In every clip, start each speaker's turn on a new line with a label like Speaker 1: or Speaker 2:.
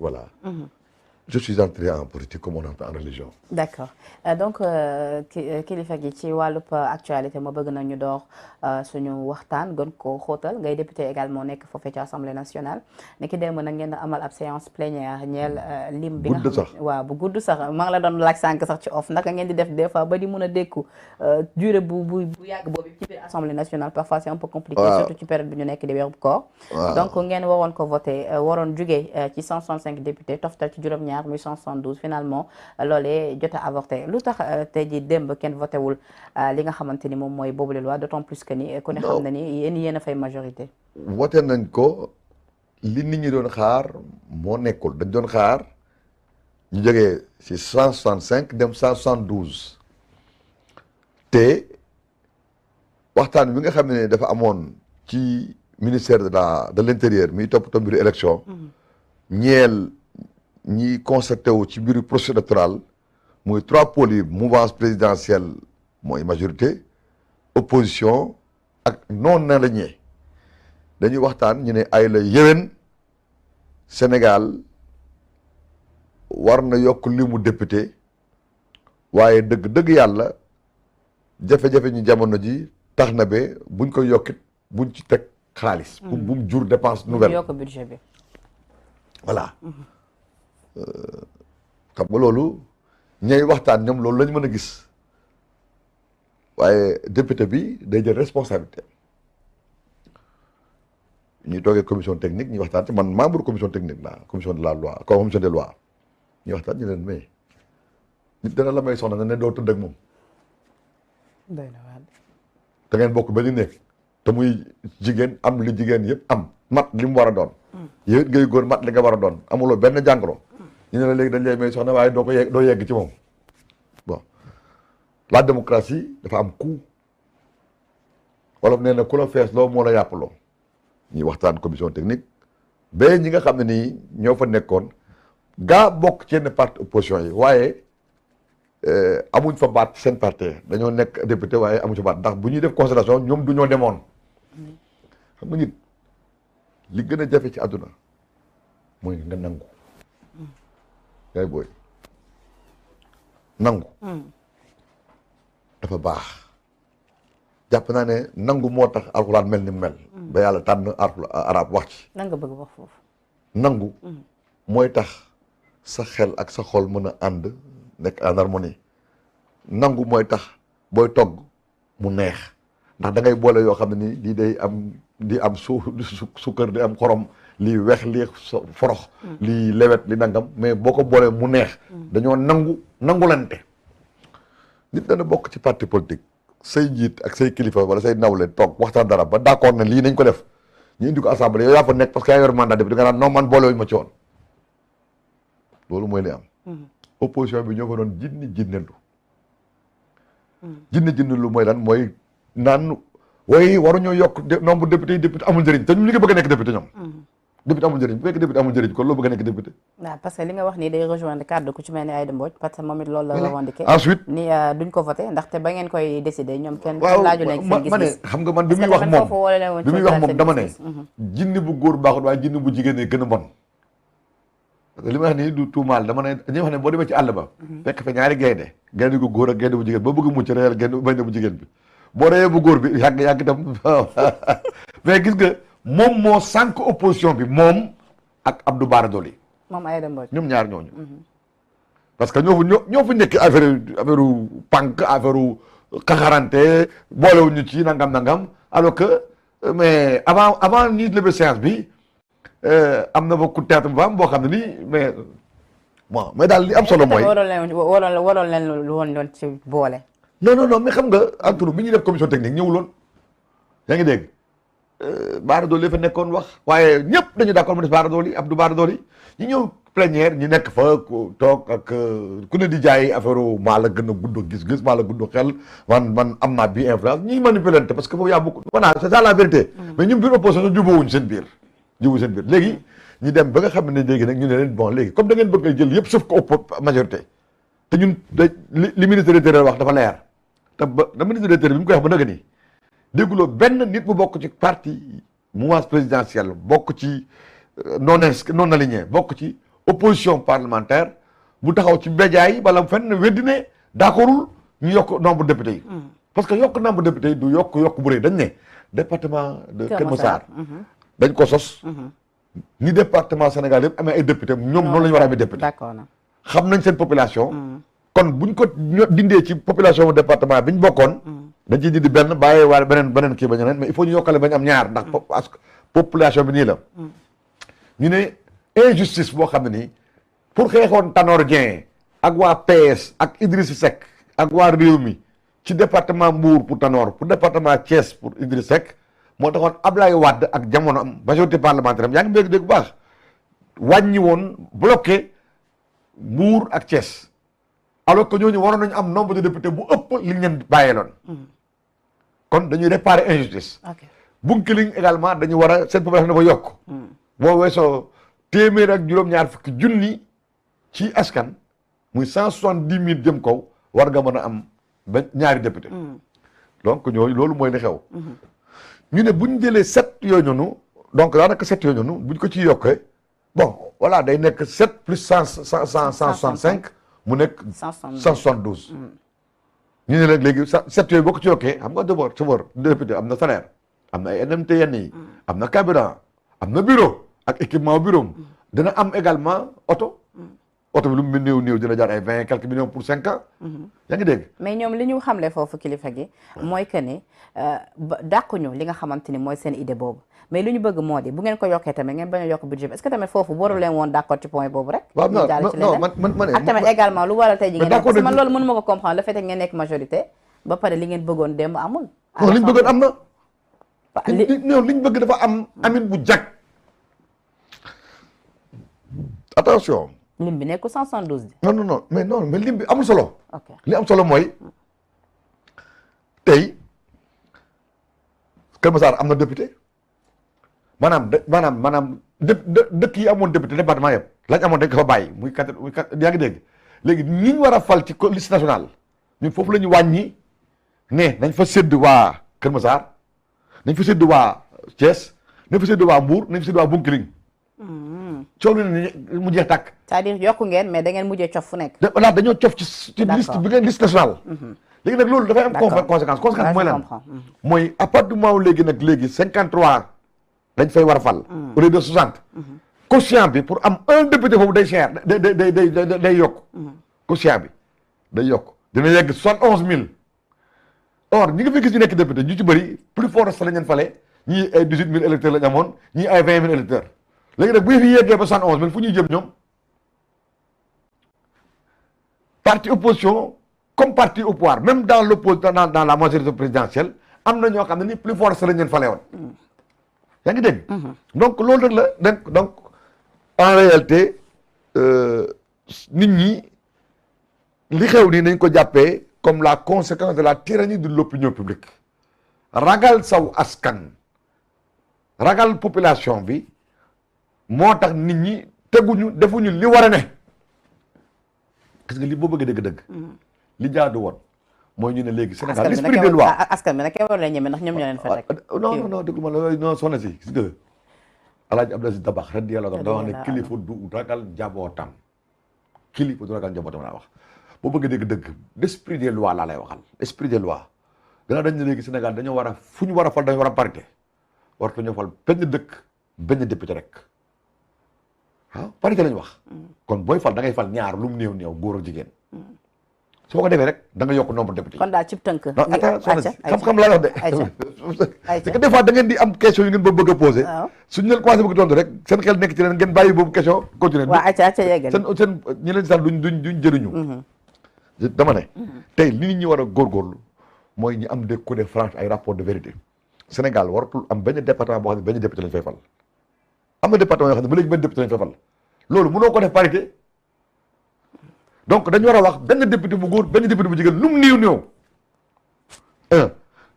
Speaker 1: voilà. Je suis entré en politique comme on entre en religion.
Speaker 2: D'accord donc kilifa gi ci wàllub actualité moo bëgg nañu door suñu waxtaan gën koo xóotal ngay député également nekk foofee ci assemblée nationale niki démb nag ngeen amal ab séance plénière ñeel lim bi nga xam ne waaw bu gudd sax maa ngi la doon laaj sànq sax ci off naka ngeen di def des fois ba di mun a dékku durée bu yàgg boobu ci biir assemblée nationale parfois c'est un peu compliqué surtout ci période bi ñu nekk di weeru koor donc ngeen waroon ko voté waroon jugee ci 165 députés toftal ci juróom-ñaar muy 172 finalement loolee jot a avorté lu tax tey jii démb kenn voté wul li nga xamante ni moom mooy boobule loi d'autant plus que ni ku ne xam na ni yéen a fay majorité.
Speaker 1: voté nañ ko li nit ñi doon xaar moo nekkul dañ doon xaar ñu jógee ci 165 dem 172 te waxtaan bi nga xam ne dafa amoon ci ministère de l'intérieur mi toppatoo mbiru élection ñeel ñi constaté wu ci biir processus électoral muy 3 pôles yi mouvance présidentielle mooy majorité opposition ak non aligné dañuy waxtaan ñu ne ay la yéwén Sénégal war na yokk limu député waaye dëgg yàlla jafe-jafe ñu jamono ji tax na ba buñ ko yokkit buñ ci teg xaalis pour bu mu jur dépense nouvelle
Speaker 2: yokk budget bi
Speaker 1: voilà xam nga loolu ñay waxtaan ñoom loolu lañ mën a gis waaye député bi day jël responsabilité ñuy toogee commission technique ñuy waxtaan ci man membre commission technique la commission de la loi commission des lois ñuy waxtaan ñu leen mais nit dana la may soxna nga ne doo tëdd ak moom te ngeen bokk ba ñu nekk te muy jigéen am li jigéen yëpp am mat li mu war a doon yow it ngay góor mat li nga war a doon amuloo benn jàngoro ñu ne la léegi dañ lay may soxna waaye doo yegg ci moom bon la démocratie dafa am coût wolof nee na ku la fees loo moo la yàppaloo ñuy waxtaan commission technique ba ñi nga xam ne nii ñoo fa nekkoon gaa bokk ci yenn parti opposition yi waaye amuñ fa baat seen parti dañoo nekk député waaye amuñ fa baat ndax bu ñuy def considération ñoom du ñoo demoon xam nga nit li gën a jafe ci àdduna mooy nga nangu yaay booy nangu dafa baax jàpp naa ne nangu moo tax alxuraan mel ni mel ba yàlla tànn arab wax ci
Speaker 2: nan nga bëgg wax foofu
Speaker 1: nangu mooy tax sa xel ak sa xol mën a ànd nekk en harmonie nangu mooy tax booy togg mu neex ndax da ngay boole yoo xam ne ni lii day am di am sukkër di am xorom lii weex lii forox lii lewet li nangam mais boo ko boolee mu neex dañoo nangulante nit dana bokk ci parti politique say njiit ak say kilifa wala say nawle toog waxtaan dara ba d'accord ne lii nañ ko def ñu indi ko assemblée yow yaa fa nekk parce que yaa yor mandat député nga naan non man boolewuñ ma ci woon loolu mooy li am opposition bi ñoo ko doon jinne lu mooy lan mooy naan way waruñoo yokk nombre député yi député amul njëriñ te ñu ngi bëgg a nekk député ñoom député amul njëriñ bu fekkee député amul njëriñ kon loo bëgg a nekk député
Speaker 2: waaw parce que li nga wax nii day rejoindre cadre ku ci mel ni Aïda Mbodj parce que moom it loolu la revendiqué
Speaker 1: ensuite
Speaker 2: ni duñ ko voté ndaxte ba ngeen koy décider ñoom kenn laaju leen seen gis-gis
Speaker 1: ma ne xam nga man bi muy wax moom dama ne jinni bu góor baaxul waaye jinni bu jigéen gën a bon parce que li ma wax nii du tuumaal dama ne dañuy wax ne boo demee ci àll ba fekk fa ñaari gaynde gu góor ak gaynde bu jigéen boo bëgg mucc reyal gaynde bu jigéen bi boo reyee bu góor bi yàgg itam mais gis nga moom moo sànq opposition bi moom ak Abdou Bara Dolly
Speaker 2: moom Aïda Mbodj
Speaker 1: ñoom ñaar ñooñu parce que ñoo fa nekk affaire pànk affaire xaxarante boolewuñu ci nangam alors que mais avant ñi lever séance bi am na ba ku théâtre bu am boo xam ne nii mais bon mais daal li am solo mooy
Speaker 2: waroon leen lu woon doon ci boole
Speaker 1: non mais xam nga entre bi ñuy def commission technique ñëwuloon yaa ngi dégg Bara Dolly fa nekkoon wax waaye ñëpp dañu d'accord mu des Bara Dolly Abdou Bara Dolly ñu ñëw plénière ñu nekk fa toog ak ku ne di jaay affaire maa la gën a gudd gis-gis maa la gudd xel man am naa bi influence ñuy manipulante parce que foofu yaa beaucoup voilà c'est ça la vérité mais ñun biir opposition jubóowuñ seen biir léegi ñu dem ba nga xam ne léegi nag ñu ne leen bon léegi comme da ngeen bëgg a jël yëpp sauf que majorité te ñun li ministre de l'Intérieur wax dafa leer te ba ministre de l'Intérieur bi mu koy wax ba dëgg nii dégguloo benn nit bu bokk ci parti mouvance présidentielle bokk ci non aligné bokk ci opposition parlementaire bu taxaw ci média yi bala fenn weddi ne d'accordul ñu yokk nombre de députés yi. parce que yokk nombre de députés yi du yokk bu rëy dañ ne département de Kër Massar dañ ko sos. ni département Sénégal yëpp amee ay député ñoom noonu la ñu war a amee député.
Speaker 2: d'accord na
Speaker 1: xam nañ seen population. kon buñ ko dindee ci population département bi ñu bokkoon. dañ ciy dindi benn bàyyi waaye beneen kii ba ñu mais il faut ñu yokkale bañ am ñaar ndax parce que population bi nii la. ñu ne injustice boo xam ne nii pour xeexoon Tanor Dieng ak waa PS ak Idriss Seck ak waa Rewmi ci département Mbour pour Tanor pour département Thiès pour Idriss Seck moo taxoon Ablaye Wade ak jamono am majorité parlementaire am yaa ngi dégg bu baax wàññi woon bloqué Mbour ak Thiès alors que ñooñu waroon nañu am nombre de députés bu ëpp li ñu leen bàyyeeloon. kon dañuy réparer injustice. Bunkiling également dañu war a seen population dafa yokk. boo weesoo téeméer ak juróom-ñaar fukki junni ci askan muy 170 000 jëm kaw war nga mën a am ñaari député. donc ñooñu loolu mooy li xew. ñu ne bu ñu jëlee 7 yooyu noonu donc daanaka 7 yooyu noonu bu ñu ko ciy yokkee bon voilà day nekk 7 plus 165 mu nekk 172. ñu ne nag léegi 7 yooyu boo ko ci yokkee xam nga d'abord député am na salaire am na ay NMT yenn yi am na carburant am na bureau ak équipement bureau dina am également oto bi lu mu néew dina jaar ay 20 quelques millions pour 5 ans. yaa ngi dégg.
Speaker 2: mais ñoom li ñu xamle foofu kilifa gi mooy que ni dàquñu li nga xamante ni mooy seen idée boobu mais li ñu bëgg moo di bu ngeen ko yokkee tamit ngeen bañ a yokk budget bi est-ce que tamit foofu waru leen woon d'accord ci point boobu rek.
Speaker 1: waaw non man
Speaker 2: ak tamit également lu waral tey ji ngeen parce que man loolu mënu ma ko comprendre le fait que ngeen nekk majorité ba pare li ngeen bëggoon démb amul.
Speaker 1: non li ñu bëggoon am na. li ñu bëgg dafa am amin bu jag. attention.
Speaker 2: lim bi nekkul 172 bi.
Speaker 1: non mais lim bi amul solo.
Speaker 2: ok
Speaker 1: li am solo mooy tey Kër Massar am na député maanaam dëkk yi amoon député département yëpp lañ amoon dañ ko fa bàyyi muy yaa ngi dégg léegi ñi ñu war a fal ci liste nationale ñun foofu la ñu wàññi ne nañ fa sédd waa Kër Massar nañ fa sédd waa Thiès nañ fa sédd waa Mbour nañ fa sédd waa Bunkiling. coow lu ne mu jeex tàkk.
Speaker 2: c'est-à-dire yokku ngeen mais da ngeen mujjee cof fu nekk.
Speaker 1: voilà dañoo cof ci liste bi ngeen liste nationale. léegi nag loolu dafay am conséquence mooy lan mooy à partir du moment léegi 53 dañ fay war a fal. au lieu de 60. quotient bi pour am un député foofu day cher day yokk. quotient bi day yokk dina yegg 71 000. or ñi nga fi gis ñu nekk député ñu ci bëri plus fort la ñu fale ñii ay 18 000 électeurs la ñu amoon ñii ay 20 000 électeurs. léegi nag bu fi yeggee ba 71 000 fu ñuy jëm ñoom parti opposition comme parti au pouvoir même dans l'opposition dans la majorité présidentielle am na ñoo xam ne ni plus fort la ñu leen fale woon. yaa ngi dégg. donc loolu rek la donc en réalité nit ñi li xew nii nañ ko jàppee comme la conséquence de la tyrannie de l'opinion publique ragal saw askan ragal population bi. moo tax nit ñi defuñu li war a ne gis nga li boo bëggee dëgg-dëgg li jaadu woon mooy ñu ne léegi Sénégal l'esprit de loi
Speaker 2: askan bi nag kenn war la ñeme ndax ñoom ñoo leen fa teg
Speaker 1: non déglu ma la non soxna si gis nga Alaaji Abdou Aziz Dabakh radiyallahu anhu da wax ne kilifa du ragal njabootam laa wax boo bëggee dëgg-dëgg l'esprit des lois laa lay waxal esprit des lois gannaaw dañ ne léegi Sénégal dañoo war a fu ñu war a fal dañoo war a parité wartu ñu fal benn dëkk benn député rek parité lañu wax kon booy fal da ngay fal ñaar lu mu néew góor ak jigéen su ma ko defee rek da nga yokk nombre député
Speaker 2: kon daal cib tënk
Speaker 1: non xam-xam laa wax de parce que des fois da ngeen di am question yu ngeen ba bëgg a posé suñu leen commencé bëgg tontu rek seen xel nekk ci leen ngeen bàyyi boobu question continuer
Speaker 2: waaw acca yeggal
Speaker 1: seen ñi leen sax duñ jëriñu dama ne tey li nit ñi war a góorgóorlu mooy ñu am des coups de franche ay rapport de vérité Sénégal waratul am benn département boo xam ne benn député lañ fay fal am na département yoo xam ne ba léegi benn député lañ fay fal loolu mënoo ko def parité donc dañu war a wax benn député bu góor benn député bu jigéen lu mu néew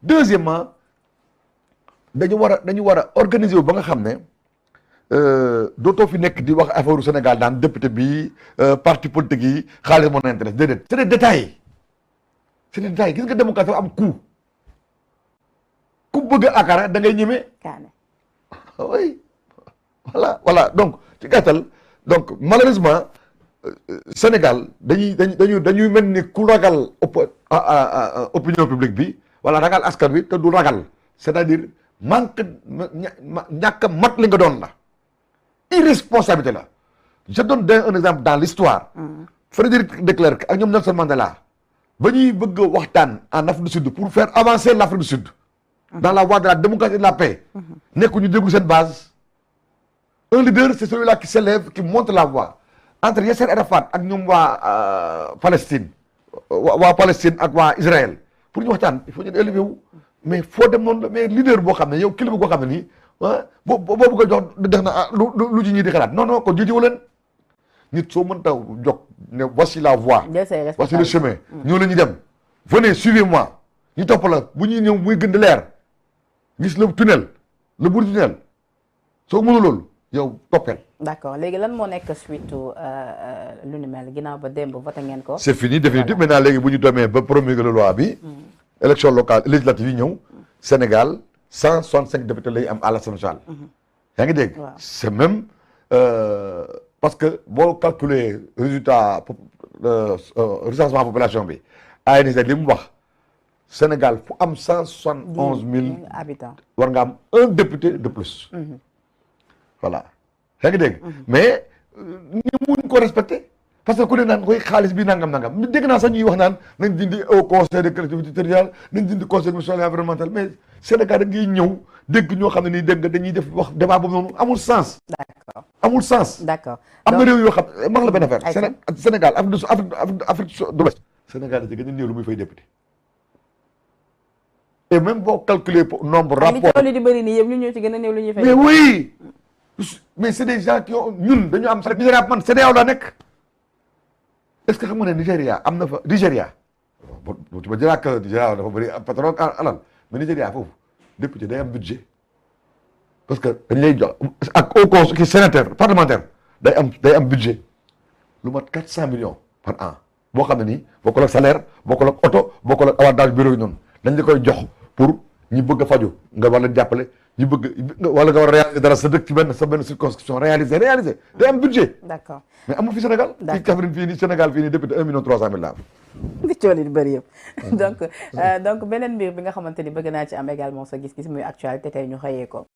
Speaker 1: deuxièmement dañu war a organiser wu ba nga xam ne dootoo fi nekk di wax affaire u Sénégal daan député bi parti politique yi xaalis moo na intéresse déedéet c'est des détails gis nga démocratie am coût ku bëgg a akara da ngay ñeme
Speaker 2: kaane
Speaker 1: oui voilà donc ci gàttal donc malheureusement Sénégal dañuy mel ni ku ragal opinion publique bi wala ragal askan wi te du ragal c'est-à-dire manque ñàkk a mat li nga doon la irresponsabilité la. je donne un exemple dans l'histoire Frédéric de Klerk ak ñoom Nelson Mandela ba ñuy bëgg waxtaan en Afrique du Sud pour faire avancer l'Afrique du Sud dans la voie de la démocratie et de la paix nekku ñu déglu seen base. Un leader c'est celui-là qui s'élève qui montre la voie entre Yasser Arafat ak ñoom waa Palestine waa Palestine ak waa Israël pour ñu waxtaan il faut ñu élever wu mais foo dem noonu la mais leader boo xam ne yow kilifa boo xam ne nii boo bëgg a jox def na lu ci ñi di xalaat non ko jiitiwu leen nit soo mënta jox ne voici la voie voici le chemin ñoo la ñu dem venez suivez-moi ñu topp la bu ñuy ñëw muy gën di leer gis le tunnel le bout du tunnel soo mënu loolu yow toppeel.
Speaker 2: d'accord léegi lan moo nekk suite lu ni mel ginnaaw ba démb voté ngeen ko.
Speaker 1: c'est fini définitif maintenant léegi bu ñu demee ba promulguer loi bi. élection locale législative yi ñëw. Sénégal 165 députés lay am à l'Assemblée nationale. yaa ngi dégg. c'est même parce que boo calculer résultat recensement population bi ANSD li mu wax Sénégal fu am 171 000
Speaker 2: habitants
Speaker 1: war nga am un député de plus. voilà yaa ngi dégg mais ñu mun ko respecter parce que ku ne naan koy xaalis bi nangam dégg naa sax ñuy wax naan nañ dindi au conseil de collectivité territoriale nañ dindi conseil social et environnemental mais Sénégal da ngay ñëw dégg ñoo xam ne nii dégg nga dañuy def wax débat boobu noonu amul sens.
Speaker 2: d'accord
Speaker 1: amul sens.
Speaker 2: d'accord
Speaker 1: am na réew yoo xam mag la benn affaire. Sénégal Afrique de l'Ouest Sénégal da gën a néew lu muy fay député et même boo calculer nombre rapport
Speaker 2: li di bëri nii yëpp ñu ñëw ci gën a néew lu ñuy fay.
Speaker 1: mais oui. mais c'est des gens qui ont ñun dañu am sax Nigéria man CEDEAO la nekk est-ce que xam nga ne Nigéria am na fa Nigéria bon tu me diras que Nigéria dafa bëri pétrole alal mais Nigéria foofu député day am budget parce que dañ lay jox ak au conseil ki sénateur parlementaire day am budget lu mat 400 millions par an boo xam ne nii bokkul ak salaire bokkul ak oto bokkul ak avantage bureau yi noonu dañ la koy jox pour ñi bëgg a faju nga war leen jàppale ñu bëgg wala nga war a réaliser dara sa dëkk ci benn circonscription réaliser day am budget.
Speaker 2: d'accord
Speaker 1: mais amul fi Sénégal. d'accord fii Kaffrine fii nii Sénégal fii nii député 1 million 300 000 la am.
Speaker 2: li coono yi bëri yëpp. donc beneen mbir bi nga xamante ni bëgg naa ci am également sa gis-gis muy actualité tey ñu xëyee ko.